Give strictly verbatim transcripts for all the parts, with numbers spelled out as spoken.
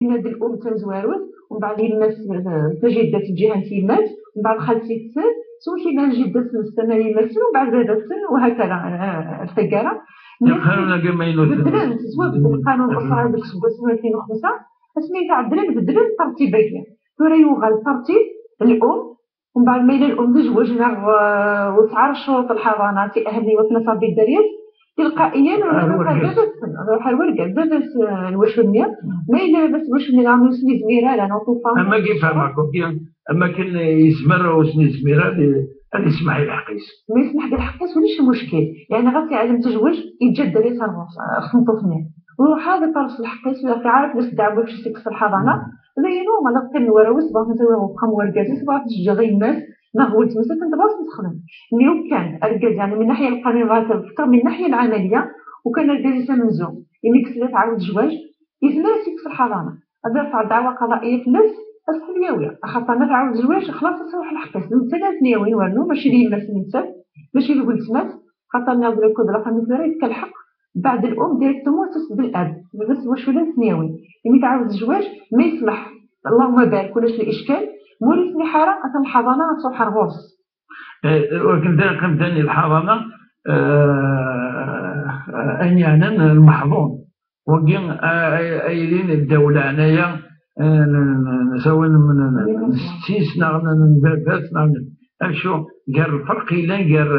Yenna-d l-um d tamezwarut, umbeɛd yemma-s, eh, tajidda-s n lǧiha n tyemmat, umbeɛd xalti-tsen, s wamek i llan jidda-tsen s tama n yemma-tsen, umbeɛd baba-tsen, u hakada, eh, ar taggara. Lqanun-agi amaynut. Beddlen, tettwabeddel lqanun n usra deg useggas n alfin u xemsa, asmi i t-ɛeddlen beddlen tartib-agi. Tura yuɣal tartib l-um, umbeɛd ma yella l-um d zzwaǧ neɣ, eh, ur tesɛi ara ccuruṭ n lḥaḍana tiɛehni wakken ad tṛebbi dderya-s, tilqaiyan ruḥ ar baba-tsen, ruḥ ar wergaz, baba-s, eh, n wacu-nni. Ma yella baba-s n wacu-nni neɣ ur sen-izmir ara, neɣ tufa. Am wagi fehmeɣ-k, wagi, am akken yezmer ur sen-izmir ara ad, ad yesmeḥ i lḥeqq-is. Ma yesmeḥ di lḥeqq-is, ulac lmuckil. Yeɛni ɣas yeɛlem tezweǧ, yeǧǧa dderya-s ar ɣur-s, ar tmeṭṭut-nni. Ruḥ ad iṭaleb s lḥeqq-is, ur yeɛrif d as-ddeɛwa kečč seg-s lḥaḍana. D ayen ur, ma la teqqim n warraw-is, bɣa ad tawi uxxam n urgaz-is, bɣa ad teǧǧeḍ yemma-s neɣ weltma-s akken tebɣa ad sen-texdem. Mi ukan argaz, yeɛni min naḥya lqanun bɣa ad tefkeḍ min naḥya lɛamaliya, ukan argaz-is amenzu, imi yesla tɛawed zzwaǧ, yezmer ad s-yekkes lḥaḍana. Ad yerfeɛ ddeɛwa qadaiya fell-as, ad s-ten-yawi. Axaṭer ma tɛawed zzwaǧ, xlaṣ ad s-iruḥ lḥeqq-is. D netta ara ten-yawin wernu, mačči d yemma-s n nettat, mačči d weltma-s, xaṭer nniɣ-d la code la famille tura yefka lḥeqq, بعد الأم directement ad tas-d الأب, baba-s d wacu ara ten-yawin. Imi tɛawed zzwaǧ, ma yeṣleḥ, اللهم بارك, ulac lickal, ma ur yeṣliḥ ara, atan lḥaḍana ad truḥ ar ɣur-s. Eh, wakken d ayen qqimen di lḥaḍana, eh, ayen yeɛnan lmeḥḍun. Wagi, eh, ay, ay yelin ddaw leɛnaya, eh, n, n, n, sawa n, n, n, n setti-s neɣ n, n baba-s neɣ n, acu, gar lferq yellan gar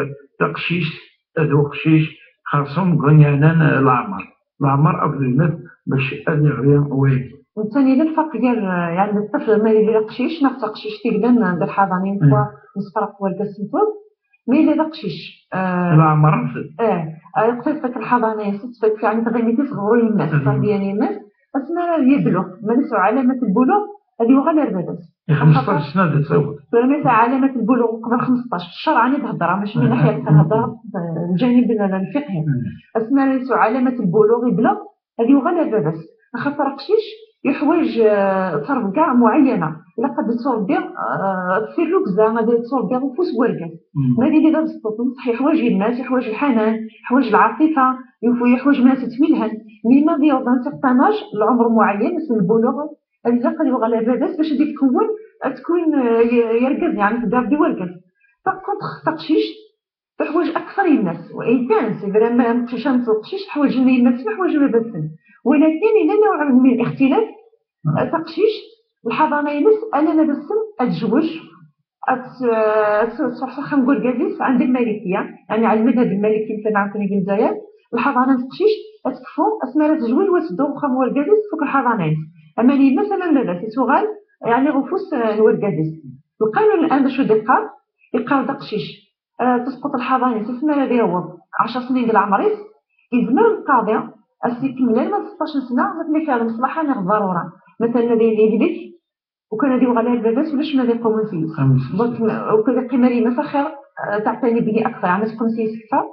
taqcict d uqcic, xerṣum deg wayen yeɛnan, eh, leɛmer. Leɛmer akked lmut bac ad yeɣli wayagi. Netta yella lferq gar, eh, yeɛni ṭṭefl ma yella d aqcic neɣ d taqcict i yellan d lḥaḍana, une fois nesferq wargaz s tmeṭṭut. Ma yella d aqcic, eh, leɛmer, eh, eh, yeqfif fak lḥaḍana-is, tfak yeɛni tɣimit-is ɣur yemma-s, mm, terbiya n yemma-s, asmi ara yebluɣ, ma yesɛu ɛalamat n lbuluɣ, ad yuɣal ar baba-s. I xmesṭac sna d tasaweḍ. Tura ma yesɛa ɛalamat n lbuluɣ uqbel xmesṭac, ccreɛ i d-hedreɣ, mačči min naḥya lfiqh, hedreɣ, eh, lǧanib n, n lfiqhi. Mm. Asmi ara yesɛu ɛalamat n lbuluɣ, yebleɣ, ad yuɣal ar baba-s. Axaṭer aqcic yeḥwaǧ, eh, ttrebga muɛeyyana. Ilaq ad yetturebbi, eh, ɣef tirrugza, ad yetturebbi ɣef ufus n wergaz. Mm. Ma d yili d abesṭuṭ, neṣṣeḥ yeḥwaǧ yemma-s, yeḥwaǧ lḥanan, yeḥwaǧ lɛaṭifa, yeḥw-, yeḥwaǧ ma s-yettwilhan. Mi ma d-yewweḍ un certain âge, lɛumr muɛeyyen, seg lbuluɣ, ad ilaq ad yuɣal ar baba-s bac ad yekkwin, ad tkun, eh, y-, yargaz, yeɛni tedda di wergaz. Par contre, taqcict teḥwaǧ akteṛ yemma-s. Wa in kan, c'est vrai, ma amqcic am teqcict ḥwaǧen yemma-tsen, ḥwaǧen baba-tsen. Walakin yella nawɛ min lixtilaf, eh, taqcict, lḥaḍana-ines, ala ma d ass-n ad tezweǧ, ad t-, ad t-, ad truḥ s axxam n urgaz-is, ɛend lmalikiya, yeɛni ɛla lmadhab lmaliki, netta neɛref-it deg Lezzayer, lḥaḍana n teqcict ad tekfu asmi ara tezweǧ, wa teddu s uxxam n urgaz-is, tfuk lḥaḍana-is. Ama n yemma-s, ama n baba-s, ad tuɣal, yeɛni, ɣef ufus, eh, n urgaz-is. Lqanun llan d acu d-iqqar? Iqqar-d aqcic, eh, tesqeḍ lḥaḍana-is asmi ara d-yaweḍ ɛecṛ snin deg leɛmer-is, yezmer lqaḍi ad s-ikemmel arma d seṭṭac n sna, ma tella kra lmeṣlaḥa neɣ ḍḍarura. Matalan, ad yili yehlek, ukan ad yuɣal ar baba-s, ulac ma ad iqumen seg-s. Donc, ukan ad iqqim ar yemma-s, axir, eh, teɛtani bihi akteṛ, yeɛni teqqim seg-s akteṛ.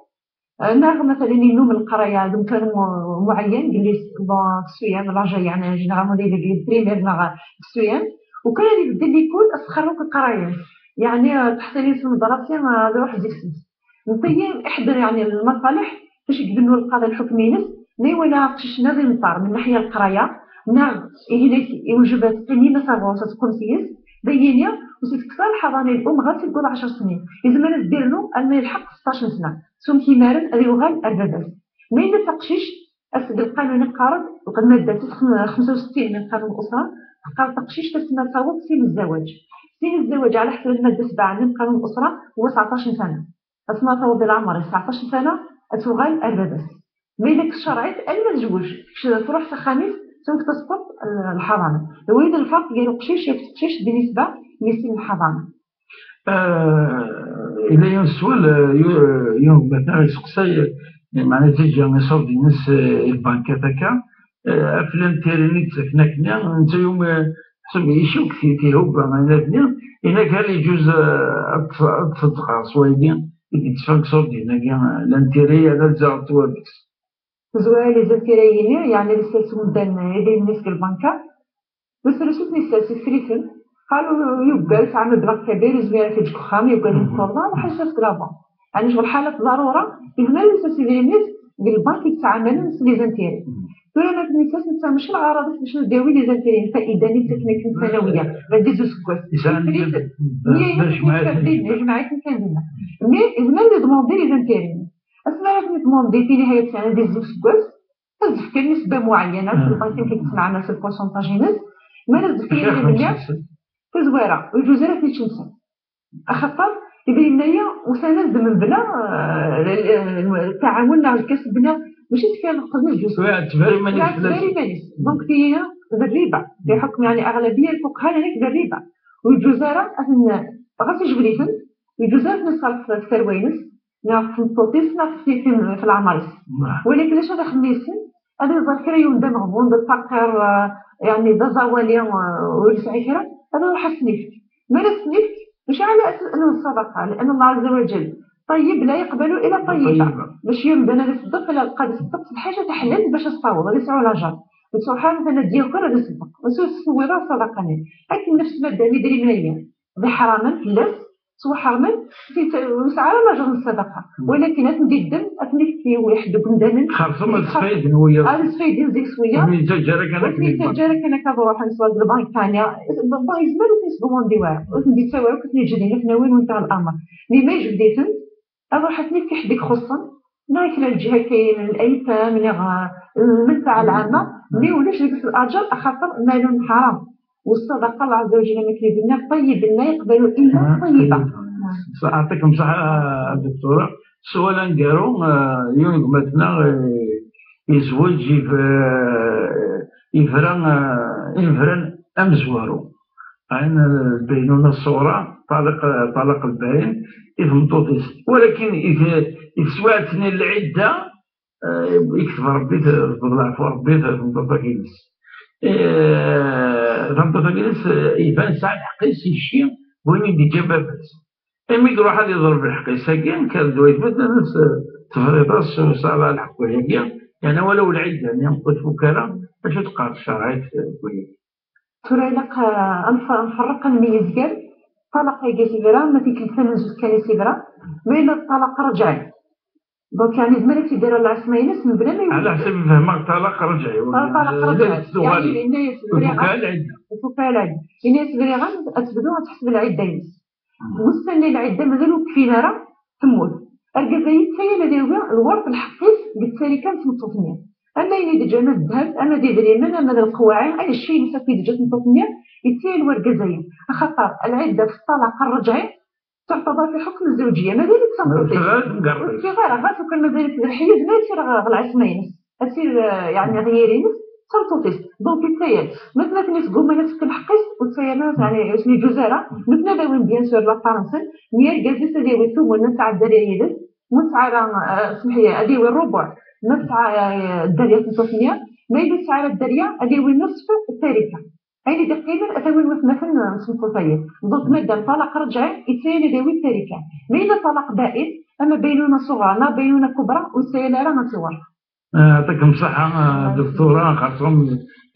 Eh, neɣ matalan yennum leqraya d umkan mu-, muɛeyyen, deg lis-, bon, deg ssuyam, l'âge, yeɛni, généralement, deg, deg primaire neɣ deg ssuyam, ukan ad ibeddel likul, ad txerreb leqraya-s. Yeɛni, eh, teḥṣel-it lmedrasa, eh, ad iruḥ zik-sent. Netta iḥder, yeɛni, lmaṣaliḥ bac ibennu lqaḍi lḥukm-ines, ma iwala aqcic-nni ad inṭer min naḥya leqraya, neɣ ihlek, iwjeb ad teqqim yemma-s ar ɣur-s, ad teqqim seg-s, d ayen-nni, ur s-tekkes ara lḥaḍana i l-um, ɣas yewweḍ ɛecṛ snin. Yezmer ad s-d-irnu arma yelḥeq seṭṭac n sna, s umkimaren ad yuɣal ar baba-s. Ma yella d taqcict, ass-d lqanun iqqar-d, lqanun madda xemsa u settin min qanun l-usra, teqqar taqcict asmi ara taweḍ sin zzawaj. Sin zzawaj, ɛla ḥsab lmadda sebɛa min qanun l-usra, huwa tseɛṭac n sana. Asmi ara taweḍ di leɛmer-is tseɛṭac n sana, ad tuɣal ar baba-s. Ma yella deg tcerɛit, alma tezweǧ, kečč truḥ s axxam-is, tura tesqeḍ, eh, lḥaḍana. D wayen d lferq gar uqcic akked teqcict binisba i sin lḥaḍana. Eh, yella yiwen sswal, eh, yu-, yiwen n batna yesteqsay, eh, meɛna teǧǧa iṣurd-ines, eh, i lbankat akka, eh, ɣef lantiri-nni i d-ttaken akkenni, netta yum, eh, ḥseb icukk-it, ihubba, meɛna-nni, inak hal iǧuz, eh, ad t-, ad t-tẓeɣ s waydi i d-yetteffeɣ deg iṣurdiyen-agi, eh, lantiri ad zaɣent war deg-s. Tezwara les intérêts-agi, yeɛni ad isers umdan idrimen-is deg lbanka, d usrus i ten-isers, isri-ten, qal yuggal, tesɛa mebleɣ kabir, yezmir ad t-yeǧǧ deg uxxam, yuggal ad t-iqerḍ, lḥaǧa s la banque. Yeɛni ccɣel ḥala n ḍarura, yezmer ad isers idrimen-is deg lbank i yettɛamalan s les intérêts. Tura ma tnisas netta mačči lɣaraḍ-is bac ndawi les intérêts, lfayda-nni ttaken akken sanawiya, ma d izuz seg wass. Yesɛa Frit, d-, d-, nniya d-, d-yemma d-, d-, d-, d-, jemɛ-iten kan dinna. Mais yezmer ad d-demandi les intérêts. Asmi ara ten-demandi tini haya tesɛa d izuz seg wass, ad d-fken nisba muɛeyyana, ah, tebɣa tin i yesmeɛna s lpursantaj-ines, ma ad d-fken acu idrimen-nni, tazwara, ur yeǧuz ara ad ten-yečč netta. Axaṭer idrimen-aya usan-as-d mebla, eh, l-, l-, ttaɛawen neɣ lkaseb-nni, mačči s kra neqqel d ǧus. Yeɛtber iman-is fell-as. Yeɛtber iman-is. Donc, tiyina d rriba. Di ḥukm, yeɛni, aɣlabiya n lfuqaha, llan akk d rriba. Ur yeǧuz ara ad ten-, ɣas ijbed-iten, ur yeǧuz ara ad ten-iṣerref ɣef tarwa-ines, neɣ ɣef tmeṭṭut-is, neɣ ɣef tiyita-ines ɣef leɛmer-is. Walakin d acu ara ixemmem yes-sen? Ad iẓer kra yiwen d ameɣbun, d lfaqir, eh, yeɛni d aẓawali, eh, ur yesɛi kra, ad iruḥ ad sen-ifk. Mi ara sen-ifk, mačči ala ad n ṣṣadaqa, لأن الله عز وجل طيب لا يقبل إلا طيبا. طيبا. Mačči amdan ad iṣeddeq, ila ad iṣeddeq s lḥaǧa taḥlalt bac ad s-taweḍ, ad isɛu lajer. Ur tettruḥ ara ad d-yaker ad iṣeddeq. Ur s-tewwiḍ ara ṣṣadaqa-nni. Akken nefs madam idrimen-agi d iḥramen fell-as, ttwaḥermen, ur yesɛi ara lajer n ṣṣadaqa. Walakin ad ten-id-ddem, ad ten-ifk i ḥedd deg yimdanen. Xerṣum ad sfayden wiyaḍ. Ad sfayden zik s wiyaḍ. Ur ten-yettaǧǧa ara kan akken ad ruḥen s lbank, yeɛni, bon, yezmer ur ten-yesdewandi wara, ur ten-yettawi ara, ur ten-yeǧǧi din, ad ten-awin wanta leɛmer. Mi ma yejbed-iten, ad ruḥ ad ten-ifk i ḥedd i ixuṣṣen, neɣ kra n lǧiha kayen n الأيتام, neɣ, eh, lmenfaɛa lɛamma, mi ulac deg-s laǧer, axaṭer malun ḥaram. والصدقة الله عز وجل مثل قلنا طيب لا يقبل إلا طيبا. Yeɛṭikem ṣṣeḥḥa, a Duktura. Sswal aneggaru, eh, yiwen n gma-tneɣ, eh, yezweǧ, yef-, eh, yefra, eh, inefran amezwaru. Ɛin, eh, lbaynuna ṣṣuɣra, ṭṭalaq, eh, ṭṭalaq lbayn i tmeṭṭut-is. Walakin i t-, i teswiɛt-nni n lɛidda, eh, yekteb Ṛebbi, t-, teḍleɛ ɣef Ṛebbi, t-, tmeṭṭut-agi-ines. Eh, tameṭṭut-agi-ines, eh, iban sɛa lḥeqq-is i cci, win i d-iǧǧa baba-s. Imi iruḥ ad iḍleb lḥeqq-is-agi, nekk d waytma-s, eh, tefriḍ-as, ur sɛiɣ ara lḥeqq wayagi, yeɛni walaw lɛidda-nni ur tfukk ara, acu teqqar tcerɛit, eh, wayagi? Tura ilaq, eh, ad nf-, ad nferreq, ad nmeyyez gar ṭṭalaq-agi i s-yebra, ma tikkelt tamenzut kan i s-yebra, ma yella ṭṭalaq rreǧɛi. Donc, yeɛni, yezmer ad tt-id-yerr ɣer lɛeṣma-ines mebla ma yewwi. Ɛla ḥsab i fehmeɣ, ṭṭalaq rreǧɛi. Ṭṭalaq rreǧɛi. Yeɛni, yenna-yas bɣiɣ ad, ifuk-as lɛidda. Yenna-yas bɣiɣ ad, ad tebdu ad teḥseb lɛidda-ines. Ussan-nni lɛidda mazal ur kfin ara, temmut. Argaz-ayi yettayal ad yawi lweṛt, lḥeqq-is deg ttarika n tmeṭṭut-nni. Ama ayen i d-ǧǧan, ama d ddheb, ama d idrimen, ama d lqewaɛi, ay cci-ines akk i d-teǧǧa tmeṭṭut-nni, yettayal wergaz-ayi. Axaṭer lɛidda f ṭṭalaq rreǧɛi تعتبر في حكم الزوجية، مازالت تمطيطي. Ur teffiɣ ara, ɣas ukan mazal-itt d lḥeyya, yezmer ad tt-yerr ɣer lɛeṣma-ines. Ad tt-yerr, eh, yeɛni, ɣer yiri-ines, d tameṭṭut-is. Donc, yettayal. Ma d nutni sguman ad fken lḥeqq-is, ur ttayalen ara, yeɛni, ur sen-yeǧuz ara. Nutni ad awin, bien sûr, la part-nsen, mais argaz-is ad yawi thumun, ad tesɛa dderya yid-s, ma ur tesɛi ara, eh, semḥ-iyi, ad yawi rrubuɛ, ma tesɛa, eh, dderya tmeṭṭut-nni, ma yella ur tesɛi ara dderya, ad yawi nusf tarika. Ayen i d-iqqimen, ad t-awin watmaten n tmeṭṭut-agi. Donc, madam, ṭṭalaq rreǧɛi, yettayal ad yawi ttarika. Ma yella ṭṭalaq ba'in, ama baynuna ṣuɣra neɣ baynuna kubra, ur yettayal ara ad tt-iweṛṛ. Eh, yeɛṭikem ṣṣeḥḥa, eh, Duktura, xaṣṣum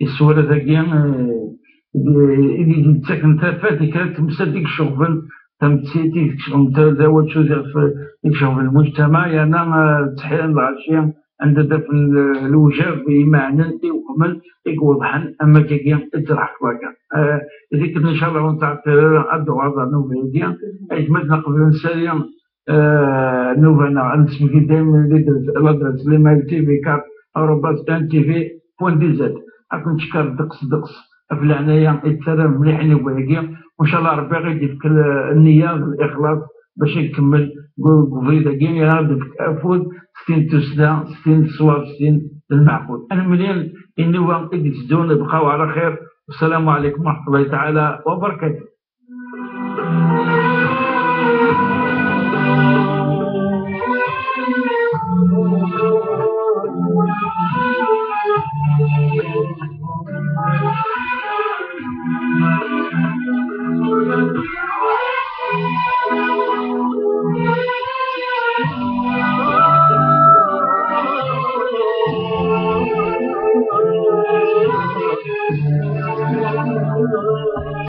i sswalat-agi, eh, i d-, i d-yettaken tafat i kra n temsal i iceɣben tametti, i iceɣben ta-, d awacul, i iceɣben lmujtamaɛ, yerna, eh, ttḥiran lɣaci, anda d-afen l-, lewjab imeɛnen, iwehmen, i iweḍḥen, am wakkagi i d-terḥeq wakka. Eh, i tikkelt, ncallah, ur nettɛeṭṭil ara, ad d-uɣaleɣ ɣer nnuba-agi. Aytmaten, qbel ad nsali, eh, nnuba-nneɣ, ad nesmekti dayem l'adresse, l'adresse, l'email T V quatre arobase N T V point D Z. Ad ken-ncekker ddeqs ddeqs ɣef leɛnaya i d-terram mliḥ i nnuba-agi. Ncallah Rebbi ad ɣ-d-yefk l-, nniya d lixlaṣ bac ad nkemmel deg, deg ubrid-agi, yerna ad d-nefk afud s tin n tussda, s tin n ṣṣwab, s tin n lmeɛqul. Ad nemlil i nnuba i d-iteddun, bqaw ɛla xir. Wassalamu ɛalaykum wa raḥmatullahi taɛala wa barakatuh.